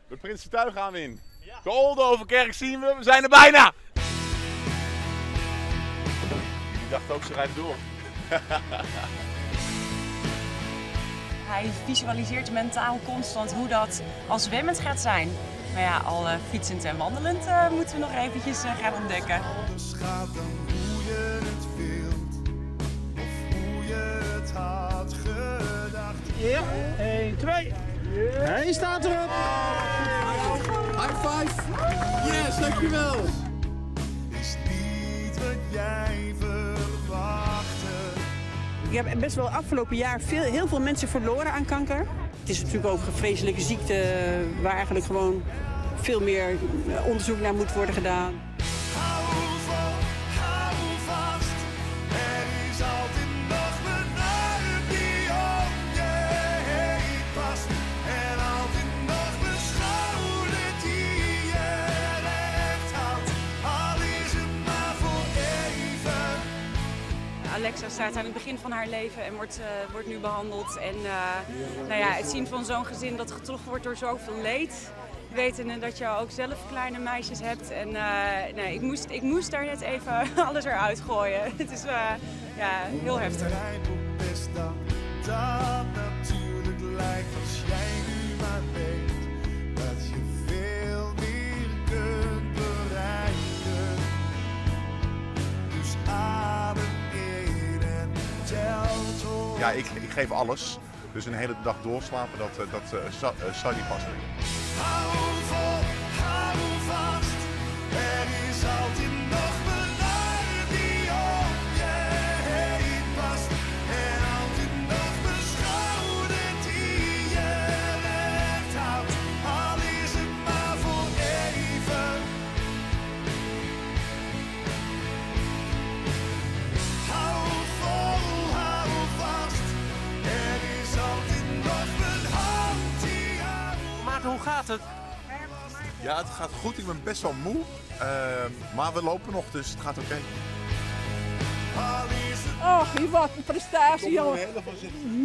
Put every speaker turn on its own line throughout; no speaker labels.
De Prinsentuin gaan we in. De Oldenhovenkerk zien we, we zijn er bijna! Jullie dachten ook, ze rijden door.
Hij visualiseert mentaal constant hoe dat al zwemmend gaat zijn. Maar ja, al fietsend en wandelend moeten we nog eventjes gaan ontdekken.
Anders gaat dan hoe je het wilt of hoe je het had gedacht.
Ja, 1, 2. Hij staat erop.
High five. Yes, dankjewel.
Is niet wat jij verwachtte.
Ik heb best wel afgelopen jaar heel veel mensen verloren aan kanker. Het is natuurlijk ook een vreselijke ziekte waar eigenlijk gewoon veel meer onderzoek naar moet worden gedaan.
Hou vol, hou vast. Er is altijd nog een arm die om je heen past. En altijd nog een schouder die je recht houdt. Al is het maar voor even.
Alexa staat aan het begin van haar leven en wordt nu behandeld. En het zien van zo'n gezin dat getroffen wordt door zoveel leed. Wetende dat je ook zelf kleine meisjes hebt. En nee, ik moest daar net even alles eruit gooien. Het is heel heftig.
Begrijp ook best dat dat natuurlijk lijkt als jij nu maar weet dat je veel meer kunt bereiken. Dus adem in en tel tot.
Ja, ik geef alles. Dus een hele dag doorslapen, dat zou niet passen.
Hou vol, hou vast. Er is altijd nog een arm die om je heen past. En altijd nog een schouder die je recht houdt. Al is het maar voor even. Hou vol, hou vast. Er is altijd nog een hand die jou
Maarten, hoe gaat het?
Ja, het gaat goed. Ik ben best wel moe. Maar we lopen nog, dus het gaat oké.
Och, wat een prestatie, jongen.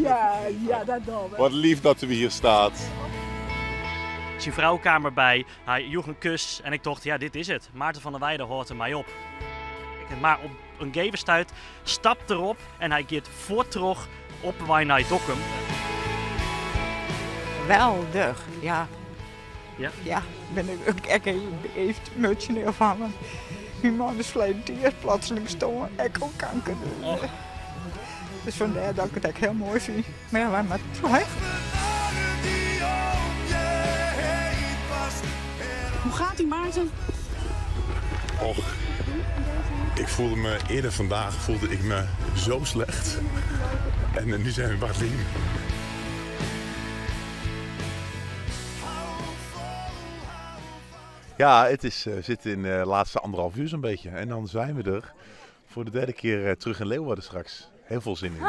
Ja, ja, dat doen we.
Wat lief dat u hier staat.
Zijn vrouw kwam erbij, hij joeg een kus en ik dacht, ja, dit is het. Maarten van der Weijden hoort er mij op. Maar op een gegeven stuit stapt erop en hij keert voortrog op Wijnij Dokkum.
Geweldig, ja.
Ja?
Ja, ben ik ook echt even beeft, emotioneel van. Want mijn man is verleden jaar plotseling gestorven, ik ook kanker.
Och.
Dus vandaar dat ik het echt heel mooi vind. Maar ja, wij maar toe, hè?
Hoe gaat ie, Maarten?
Och, ik voelde me eerder vandaag voelde ik me zo slecht. En nu zijn we in Bartlehiem. Ja, het zit in de laatste anderhalf uur zo'n beetje. En dan zijn we er voor de derde keer terug in Leeuwarden straks. Heel veel zin in.